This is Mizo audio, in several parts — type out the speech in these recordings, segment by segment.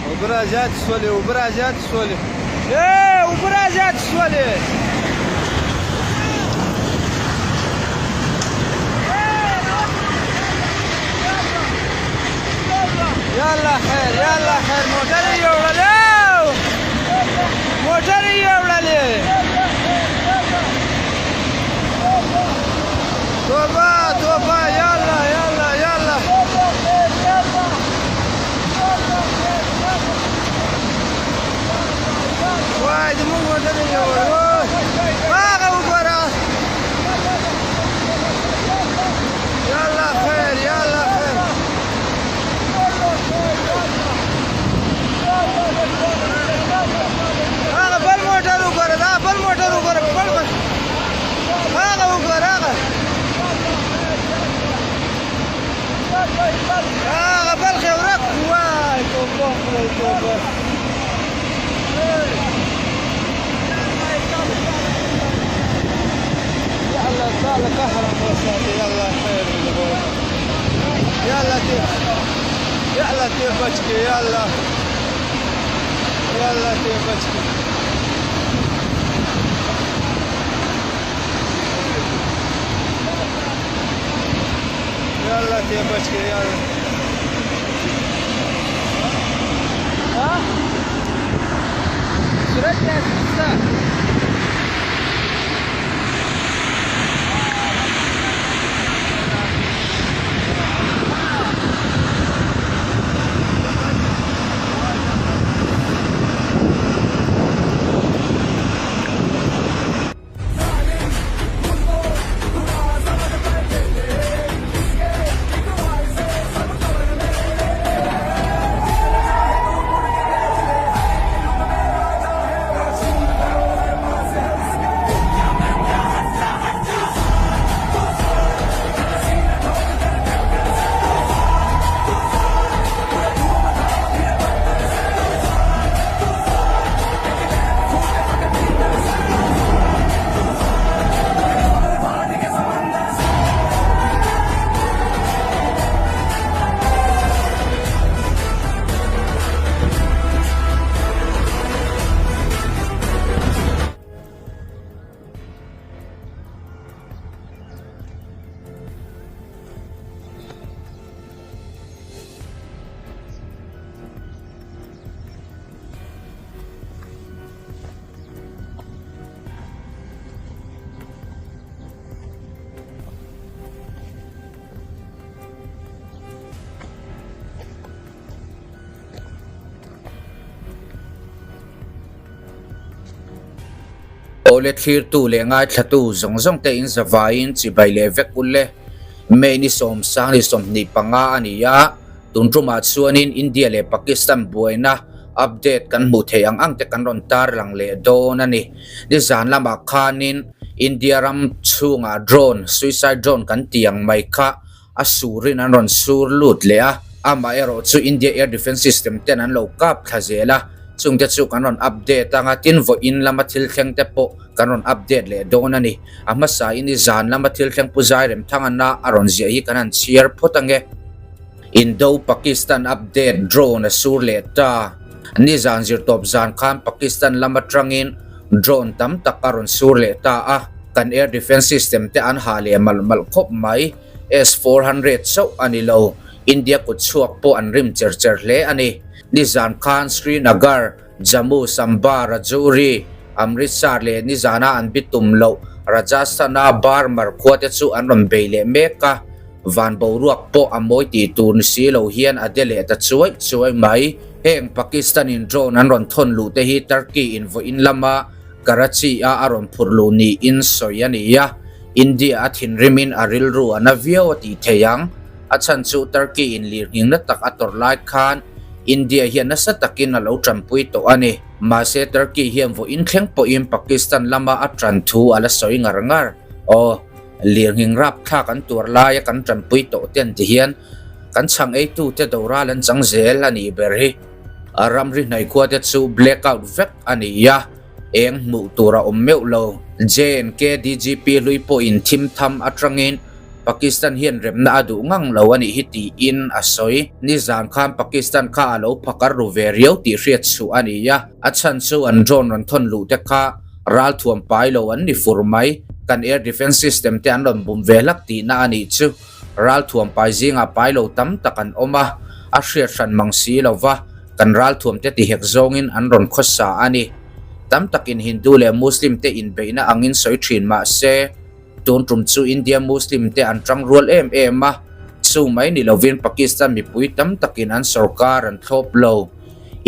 اوبه را زیاتې شولې اوبه را زیاتې شولې ای اوبه را زیاتې شولې یالا خیر یالا خیر موټر یې یوړل موټر یې یوړل توبه توبه یالا یالا یالا وای زموږ موټر یې یوړ هغه وګوره یالا خیر یالا خیر هغه بل موټر وګوره دا بل موټر وګوره بل هغه وګوره هغه هغه بل خو ورک وای توبه خدای توبه يا الله تعالى قهرا وساتي يلا خير يلا تيف يلا تيف بچکی يلا يلا تيف بچکی يلا تيف بچکی يلا ها سرعت يا Awle thlirtu leh ngaithlatu zawng zawng te in zavaiin chibai leh vek ul le. May ni sawmsang ni 25 a ni a, tun tumah chuanin India leh Pakistan buaina update kan hmuh theih ang ang te kan rawn tarlang leh dawn a ni. Nizan lamah khanin India ram chhungah drone, suicide drone kan tih ang mai kha a surin an rawn sur lut leh a, amaherawh chu India Air Defence System ten an lo kap thla zel a, chungte chu kan rawn update anga tin vawiin lama thil thleng te pawh kan rawn update leh dawn a ni. A hmasa in i zan lama thil thleng Pu Zairemthangana a rawn ziah hi kan han chhiar phawt ange. Indo Pakistan update drone a sur leh ta. Nizan zirtawp zan khan Pakistan lam atangin drone tam tak a rawn sur leh ta a, kan air defence system te an hah leh malh malh khawp mai. S-400 chauh a ni lo, India kut chhuak pawh an rim cher cher hle a ni. Nizan khan Srinagar, Jammu, Samba, Rajouri, Amritsar leh nizana an bitum loh Rajasthan-a Barmer khua te chu an rawn bei leh mek a, van boruak pawh a mawi tih tur ni si lo hian a de leh ta chuai chuai mai. Heng Pakistan-in drone an rawn thawn luh te hi Turkey-in vawiin lama Karachi-a a rawn phurh luh niin sawi a ni a, India a thinrimin a rilru a na viau a tih thei ang. A chhan chu Turkey-in lirnghingna tak a tawrh lai khan India hian nasa takin a lo tanpui tawh a ni. Mahse Turkey hian vawiin thleng pawhin Pakistan lama a tan thu a la sawi ngar ngar. Aw, lirnghing rapthlak an tuar laia kan tanpui tawh te an ti hian kan chhang eitute doral an chang zel a nih ber hi. A ramri hnaihkhua te chu blackout vek a ni a, eng hmuh tur a awm meuh lo. J&K DGP hlui pawhin thim tham atangin. Pakistan hian remna a duh ngang lo a nih hi tiin a sawi. Nizan khan Pakistan kha a lo phakar ru ve riau tih hriat chhuh a ni a, a chhan chu an drone rawn thawn luh te kha ralthuam pai lo an ni fur mai. Kan air defence system te an rawn bum ve hlak tihna a nih chu. Ralthuam pai zingah pai lo tam tak an awm a, a hriat hran mang si lo va, kan ralthuam te tihek zawngin an rawn khawsa a ni. Tam takin Hindu leh Muslim te inbeihna angin sawi thin mah se, Tun tum chu India Muslim te an tang rual em em a, chu mai ni lovin Pakistan mipui tam takin an sorkar an thlawp lo.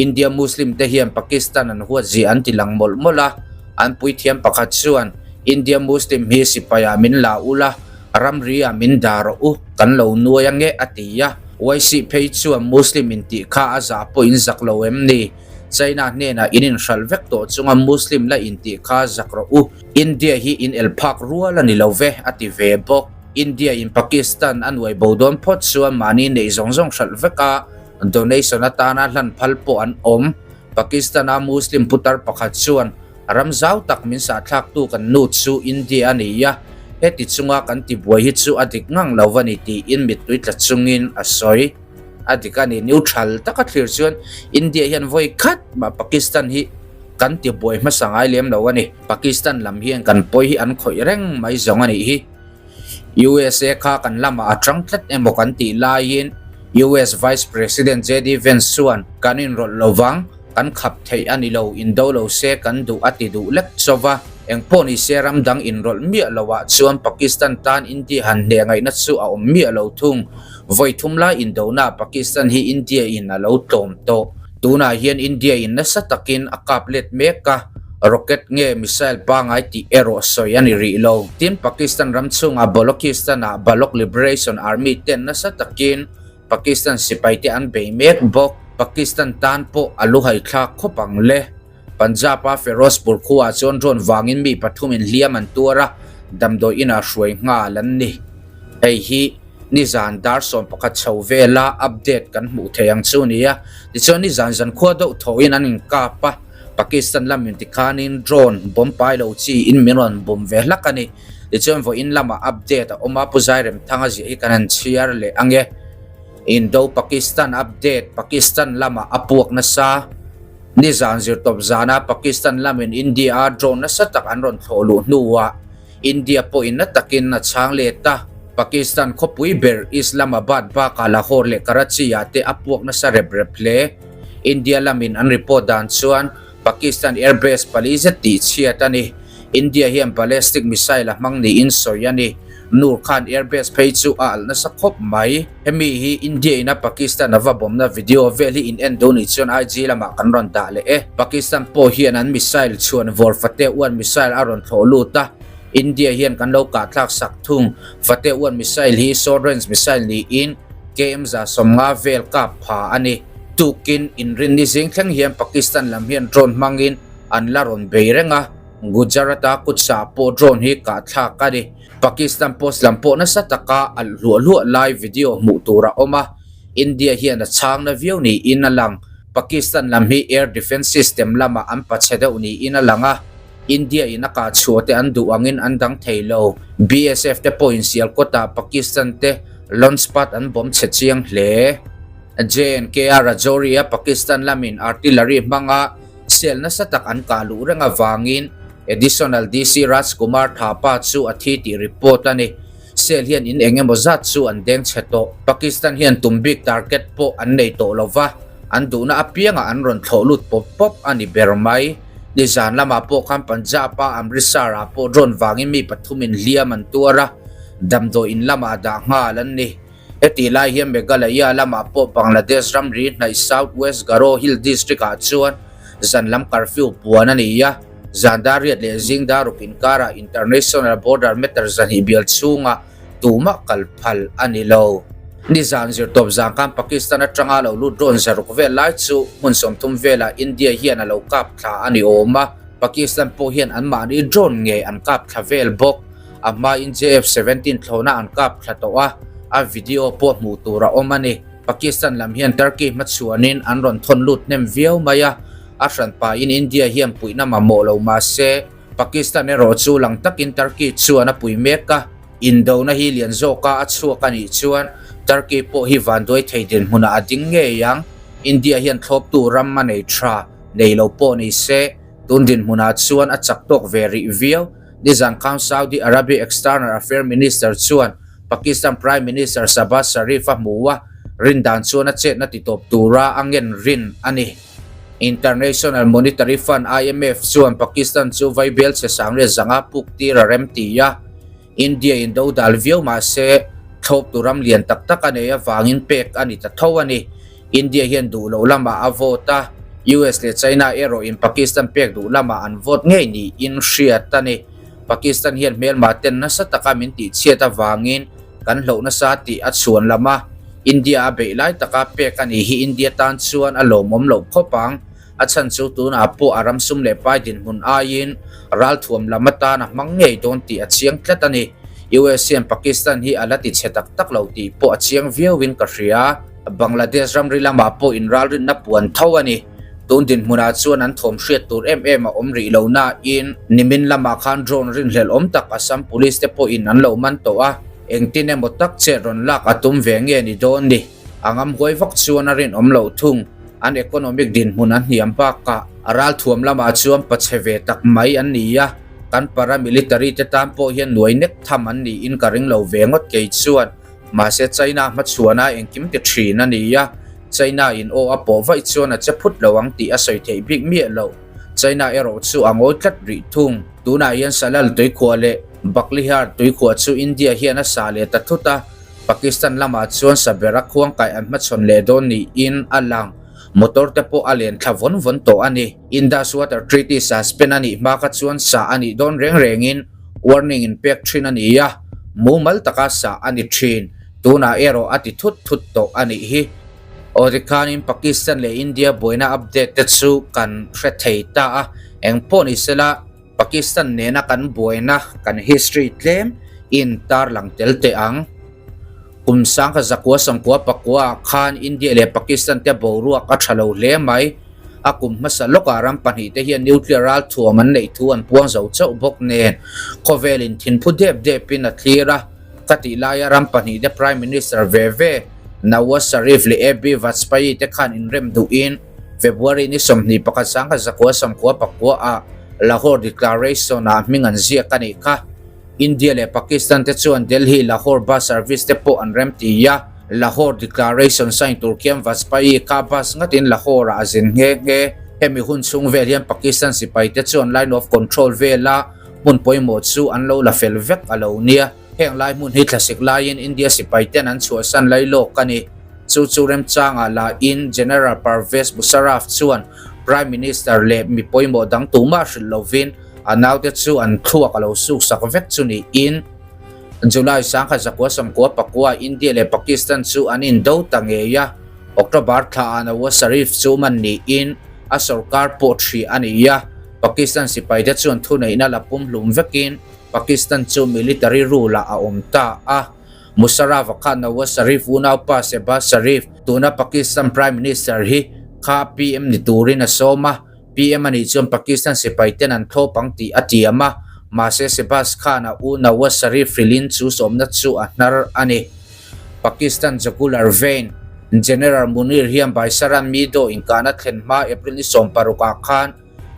India Muslim te hian Pakistan an huat zia an ti lang mawlh mawlh a, an puithiam pakhat chuan India Muslim hi sipaiah min la ula, ramri ah min dah rawh u, kan lo nuai ange a ti a. YC phei chuan Muslim intih kha a zah pawh in zak lo em ni? China hnenah in inhralh vek tawh chunga Muslim la intih kha zak rawh u. India hi in el phak rual a ni lo ve, a ti ve bawk. India in Pakistan a nuai bo dawn phawt chuan mahni neih zawng zawng hralh vek a, donation atana hlan phal pawh an awm. Pakistan-a Muslim putar pakhat chuan ram zau tak min sahthlaktu kan nu chu India a ni a, heti chunga kan tibuai hi chu a dik ngang lo a ni tiin mittui tla chungin a sawi. A dik a ni, neutral taka thlir chuan India hian vawi khat mah Pakistan hi kan ti buai hmasa ngai lem lo a ni. Pakistan lam hian kan pawi hi an khawih reng mai zawng a nih hi. USA kha kan lamah a tang tlat emaw kan tih laiin US Vice President JD Vance chuan kan inrawlh lo vang, kan khap theih a ni lo, indo lo se kan duh a ti duh lek chauh a. Engpawh ni se ram dang inrawlh miah loah chuan Pakistan tan India han hneh ngaihna chu a awm miah lo thung. Vawi thum lai indona Pakistan hi India in a lo tlawm tawh. Tunah hian India in nasa takin a kap let mek a, rocket nge missile pangai tih erawh sawi a ni rih lo. Tin, Pakistan ram chhungah Balochistan ah Baloch Liberation Army ten nasa takin Pakistan sipai te an bei mek bawk. Pakistan tan pawh a luhai thlak khawp ang le. Punjab a Ferozpur khuaah chuan drone vangin mi pathumin hliam an tuar a, damdawi inah hruai nghal an ni. Hei hi nizan dar 11 chho vela update kan hmuh theih ang chu nia. Tichuan nizan zankhua deuh thawhin an inkap a, Pakistan lamin tikhanin drone bomb pai lo chi in min rawn bum ve hlak a ni. Tichuan vawiin lamah update a awm a, Pu Zairemthanga ziah hi kan han chhiar leh ange. Indo-Pakistan update, Pakistan lamah a puak nasa. Nizan zirtawp zana Pakistan lamin India-a drone nasa tak an rawn thlawh luh hnuah India pawhin na takin a chhang let a. Pakistan khawpui ber Islamabad bakah Lahore leh Karachi-ah te a puak nasa rep rep hle. India lamin an report dan chuan Pakistan airbase pali zet tih chhiat a ni. India hian ballistic missile a hmang niin sawi a ni. Noor Khan airbase phei chu a alh nasa khawp mai. Hemi hi India ina Pakistan a va bawmna video vel hi in en duh nih chuan IG lamah kan rawn dah leh e. Pakistan pawh hian an missile chhuan vawr Fateh 1 missile a rawn thlawh lut a, India hian kan lo kahthlak sak thung. Fateh 1 missile hi short range missile niin KM 150 vel kap pha a ni. Tukin inrinni zing thleng hian Pakistan lam hian drone hmangin an la rawn bei reng a, Gujarat-a kutsa pawh drone hi kahthlak a ni. Pakistan post lam pawh nasa taka alh hluah hluah lai video hmuh tur a awm a, India hian a chhang na viau niin a lang. Pakistan lam hi air defence system lamah an pachhe deuh niin a lang a, India in a kah chhuah te an duh angin an dang thei lo. BSF te pawhin Sialkot-ah Pakistan te launch pad an bawm chhe chiang hle. J&K-a Rajouri-a Pakistan lamin artillery hmanga Cell nasa tak an kah luh reng avangin Additional DC Raj Kumar Thapa chu a thi tih report a ni. Cell hian in eng emaw zat chu an deng chhe tawh. Pakistan hian tum bik target pawh an nei tawh lo va, an duhna apiangah an rawn thlawh lut pawp pawp a ni ber mai. Nizan lamah pawh khan Punjab-a Amritsar-ah pawh drone vangin mi pathumin hliam an tuar a, damdawi in lamah dah nghal an ni. Heti lai hian Meghalaya lamah pawh Bangladesh ramri hnaih South West Garo Hill District-ah chuan zan lam curfew puan a ni a, zan dar riat leh zing dar ruk inkarah international border meter 200 bial chhungah tumah kal phal a ni lo. Nizan zirtawp zan khan Pakistan atanga lo lut drone 600 vel lai chu hmun 30 velah India hian a lo kap thla a ni awm a, Pakistan pawh hian anmahni drone ngei an kap thla vel bawk. A hmain JF-17 thlawhna an kap thla tawh a, a video pawh hmuh tur a awm a ni. Pakistan lam hian Turkey hmachhuanin an rawn thawn lut hnem viau mai a, a hranpain India hian puihna mamawh lo mah se, Pakistan erawh chu lang takin Turkey chuan a pui mek a. Indona hi lian zawka a chhuak a nih chuan Turkey pawh hi vanduai thei dinhmunah a ding ngei ang. India hian thlawptu ram a nei tha, nei lo pawh ni se, tun dinhmunah chuan a chak tawk ve rih viau. Nizan khan Saudi Arabia External Affair Minister chuan Pakistan Prime Minister Shahbaz Sharif a hmu a, rindan chuan a chetna titawp tura a ngen rin a ni. International Monetary Fund, IMF, chuan Pakistan chu vaibel chhe sang leh zanga puk tir a rem ti a, India in do dal viau mah se thlawp tu ram lian tak tak a nei avangin pek a ni ta tho a ni. India hian duh loh lamah a vote a, US leh China erawhin Pakistan pek duh lamah an vote ngei niin hriat a ni. Pakistan hian hmelma ten nasa taka min tihchhiat avangin kan hloh nasa tih a chhuan lam a, India a beih lai taka pek a nih hi India tan chuan a lawmawm loh khawp ang. A chhan chu tunah pawh a ram sum leh pai dinhmun aiin ralthuam lam atan a hmang ngei dawn tih a chiang tlat a ni. US hian Pakistan hi a la ti chhe tak tak lo tih pawh a chiang viauin ka hria. Bangladesh ramri lamah pawh inralrinna puan tho a ni. Tun dinhmunah chuan an thawm hriat tur em em a awm rih lo nain nimin lamah khan drone rinhlelh awm tak Assam Police te pawhin an lo man tawh a, engtin emaw tak chet rawn lak a tum ve nge ni dawn ni. A ngam huai vak chuan a rinawm loh thung. An economic dinhmun a hniam bakah a ralthuam lamah chuan pachhe ve tak mai an ni a, kan paramilitary te tan pawh hian nuai nek tham an niin ka ring lo ve ngawt kei chuan. Mahse China hmachhuana engkim ti thin a ni a, China in aw a pawh vaih chuan a che phut lo ang tih a sawi theih bik miah lo. China erawh chu a ngawi tlat rih thung. Tunah hian Salal tuikhuah leh Baklihar tuikhuah chu India hian a sah leh ta thut a, Pakistan lamah chuan Sabera khuangkai an hmachhawn leh dawn niin a lang. Motor te pawh a len thla vawn vawn tawh a ni. Indus Water Treaty suspend a nih hma kha chuan sah a nih dawn reng rengin warning in pek thin a ni a, mumal taka sah a ni thin. Tunah erawh a ti thut thut tawh a nih hi. Aw tikhanin Pakistan leh India buaina update te chu kan hre thei ta a, engpawh ni sela Pakistan nena kan buaina kan history tlem in tarlang tel teh ang. Kum sangkhat zakua sangkua pakua ah khan India leh Pakistan te boruak a tha lo hle mai. A kum hmasa lawkah ram pahnih te hian nuclear ral thuam an neih thu an puang zo chauh bawk nen khawvel in thinphu dep dep in a thlir a. Ka tih laia ram pahnih te Prime Minister ve ve Nawaz Sharif leh AB Vajpayee te khan inrem duhin February ni 21 sangkhat zakua sangkua pakua ah Lahore Declaration ah hming an ziak a nih kha. India leh Pakistan te chuan Delhi Lahore bus service te pawh an rem ti a, Lahore Declaration sign tur khian Vajpayee kha bus ngatin Lahore ah a zin nghe nghe. Hemi hun chhung vel hian Pakistan sipai te chuan line of control vela hmun pawimawh chu an lo la fel vek a lo nia. Heng lai hmun hi thlasik laiin India sipai ten an chhuahsan lai lawk a ni. Chu chu remchangah lahin General Pervez Musharraf chuan Prime Minister leh mi pawimawh dang tumah hrilh lovin a naute chu an thluak a lo suksak vek chu niin July 1994 India leh Pakistan chu an indo ta ngei a, October thlaah Nawaz Sharif chu man niin a sorkar pawh ṭhi a ni a, Pakistan sipaite chuan thuneihna la pumhlum vekin Pakistan chu military rule ah a awm ta a. Musharraf-a khan Nawaz Sharif unaupa Shehbaz Sharif, tuna Pakistan Prime Minister hi kha PM ni turin a sawm a, PM a nih chuan Pakistan sipai ten an thlawp ang tih a tiam a, mahse Shehbaz Khan a u Nawaz Sharif hrilhin chu sawmna chu a hnar a ni. Pakistan jugular vein General Munir hian Baisaran Meadow inkahna thlen hma April ni 16 ah khan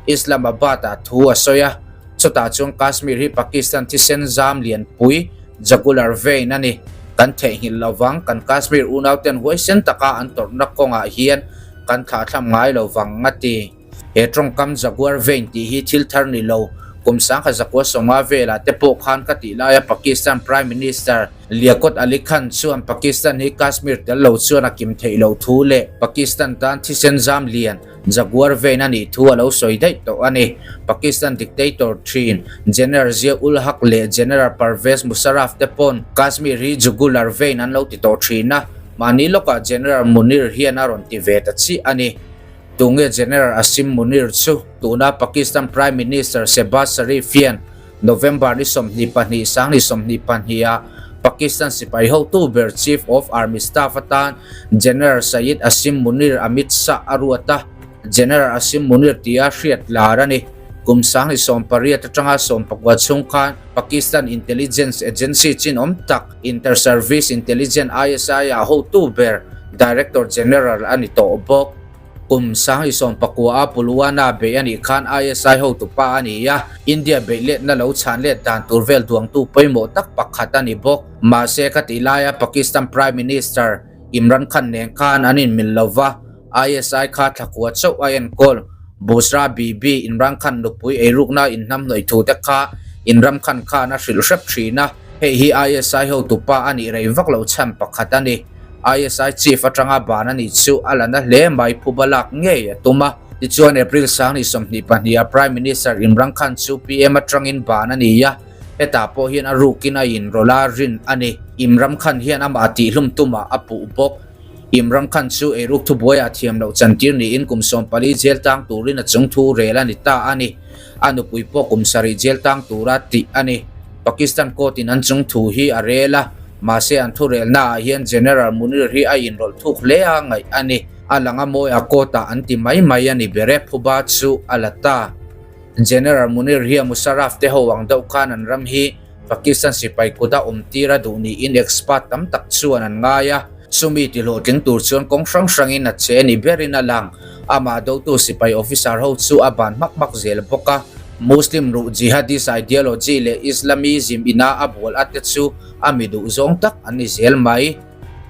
Islamabad-ah thu a sawi a, chutah chuan Kashmir hi Pakistan thisen zam lianpui, jugular vein a ni. Kan theihnghilh lovang, kan Kashmir unauten huaisen taka an tawrhna kawngah hian kan thlahthlam ngai lovang, a ti. He tawngkam jaguar vein tih hi thil thar ni lo, kum 1950 velah te pawh khan ka tih laia Pakistan Prime Minister Liaquat Ali Khan chuan Pakistan hi Kashmir tel lo chuan a kim theih loh thu leh Pakistan tan thisen zam lian Jaguar vein a nih thu a lo sawi daih tawh a ni. Pakistan dictator thin General Zia ul Haq leh General Pervez Musharraf te pawn Kashmir hi jugular vein an lo ti tawh thin a, mahni lawkah General Munir hian a rawn ti ve ta chiah a ni. Tunge General Asim Munir chu? Tuna Pakistan Prime Minister Shehbaz Sharif hian November ni 22 2022 ah Pakistan sipai hotu ber Chief of Army Staff atan General Syed Asim Munir Amit Shah a ruat a, General Asim Munir tia hriat lar a ni. Kum 2018 atanga 19 chhung khan Pakistan Intelligence Agency chinawm tak Inter-Service Intelligence, ISI, ah hotu ber Director General a ni tawh bawk. Kum 2019 a Pulwana beih a nih khan ISI hotupa a ni a, India beih letna lo chhan let dan tur vel duangtu pawimawh tak pakhat a ni bawk. Mahse khatih laia Pakistan Prime Minister Imran Khan nen khan an inmil lo va, ISI kha thlakua chauh a enkawl. Bushra Bibi Imran Khan nupui eirukna inhnamhnawih thu te kha Inram Khan khan a hrilh hrep thin a, hei hi ISI hotupa a nih rei vak loh chhan pakhat a ni. ISI chief atanga ban a nih chu a la na hle mai phuba lak ngei a tum a. Tichuan April 2022 a Prime Minister Imran Khan chu PM atangin ban a ni a, hetah pawh hian a rukin a inrawlh a rin a ni. Imram Khan hian amah tihlum tumah a puh bawk. Imran Khan chu eiruk thubuaiah thiam loh chantir niin kum 14 jail tang turin a chung thu rel a ni ta a ni. A nupui pawh kum 7 jail tang tura tih a ni. Pakistan court in an chung thu hi a rel a, mahse an thurelnaah hian General Munir hi a inrawlh thuk hle a ngaih a ni. A lang a mawi a court ah an ti mai mai a ni ber e, phuba chu a la ta. General Munir hian Musharraf te ho ang deuh khan an ram hi Pakistan sipai kut a awm tir a duh niin expert tam tak chuan an ngai a. Chumi tihlawhtling tur chuan kawng hrang hrangin a che ni berin a lang. Amah dotu sipai officer ho chu a ban hmak hmak zel bawk a. Muslim ruh jihadist ideology leh Islamism ina a bual a te chu a mi duh zawng tak an ni zel mai.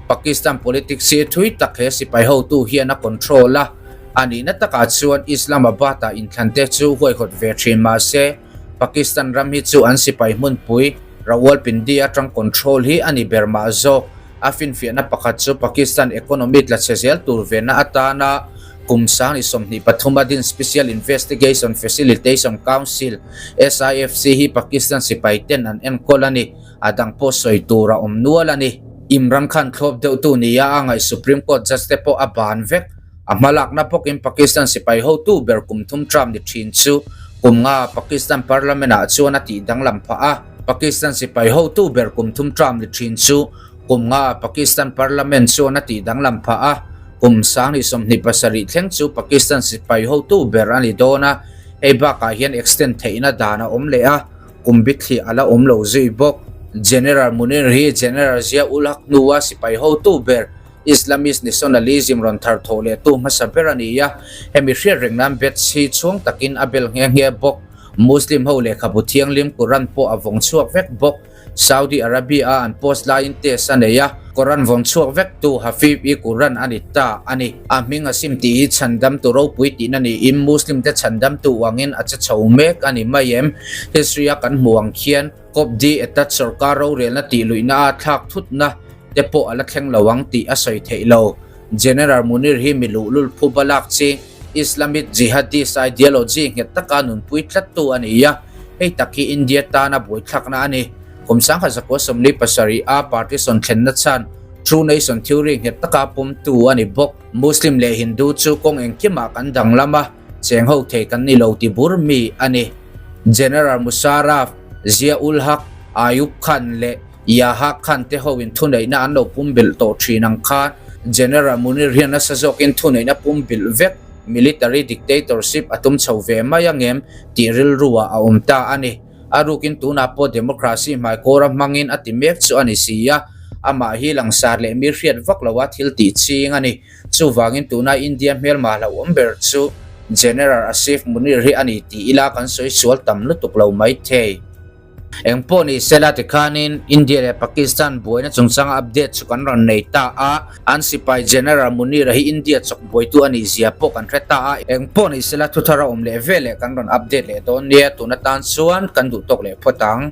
Pakistan politics hi thui tak he sipai hotu hian a control a. A nihna takah chuan Islamabad-ah inthlan te chu huaihawt ve thin mahse, Pakistan ram hi chu an sipai hmunpui Rawalpindi atang control hi a ni ber mah zawk. A finfiahna pakhat chu Pakistan economy tla chhe zel tur vena atana kum 2023 a din Special Investigation Facilitation Council, SIFC, hi Pakistan sipai ten an enkawl a ni. A dang pawh sawi tur a awm nual a ni. Imran Khan thlawp deuhtu nia a ngaih Supreme Court judge te pawh a ban vek. A hmalakna bawkin Pakistan sipai hotu ber kum thum term ni thin chu kum nga Pakistan Parliament ah chuan a tih danglam phah a. Pakistan sipai hotu ber kum thum term ni thin chu kum nga Pakistan Parliament chuan a tih danglam phah a. Kum 2027 thleng chu Pakistan sipai hotu ber a ni dawn a, hei bakah hian extend theihna dan a awm leh a, kum bithliah a la awm lo zui bawk. General Munir hi General Zia ul Haq hnua sipai hotu ber Islamist nationalism rawn thar thawh leh tu hmasa ber a ni a, hemi hriat reng nan Bets hi chhuang takin a bel nghe nghe bawk. Muslim ho lehkhabu thianghlim Quran pawh a vawng chhuak vek bawk. Saudi Arabia a an post laiin test a nei a, Quran vawng chhuak vek tu Hafib-i Quran a ni ta a ni. A hming a sim tih hi chhandamtu ropui tihna niin Muslim te chhandamtu uangin a che chho mek a ni mai em? History a kan hmuh ang khian Kawpdi etat sorkar rorelna tih luihna a thlak thutna te pawh a la thleng lo ang tih a sawi theih lo. General Munir hi mi luhlul phu balak chi Islamic Jihadist ideology nghet taka nunpui tlattu a ni a, hei tak hi India tana buaithlakna a ni. Kum 1947 a partition thlenna chhan True Nation Theory nghet taka pawmtu a ni bawk. Muslim leh Hindu chu kawng engkimah kan danglam a, cheng ho thei kan ni lo ti bur mi a ni. General Musharraf, Zia ul Haq, Ayub Khan leh Yaha Khan te hoin thuneihna an lo pumbilh tawh thin ang khan General Munir hian nasa zawkin thuneihna pumbilh vek military dictatorship a tum chho ve mai angem tih rilruah a awm ta a ni. A rukin tunah pawh democracy hmaikawra hmangin a ti mek chu a ni si a, amah hi langsar leh mi hriat vak loa thil tih ching a ni. Chuvangin tuna India hmelma hlauhawm ber chu General Asif Munir hi a ni tih ila kan sawi sual tam lutuk lo maithei. Eng pawh ni sela tikhanin India leh Pakistan buaina chungchanga update chu kan rawn nei ta a, an sipai General Munir-a hi India chawk buaitu a nih zia pawh kan hre ta a, eng pawh ni sela thuthar a awm leh veleh kan rawn update leh dawn nia, tun atan chuan kan duh tawk leh phawt ang.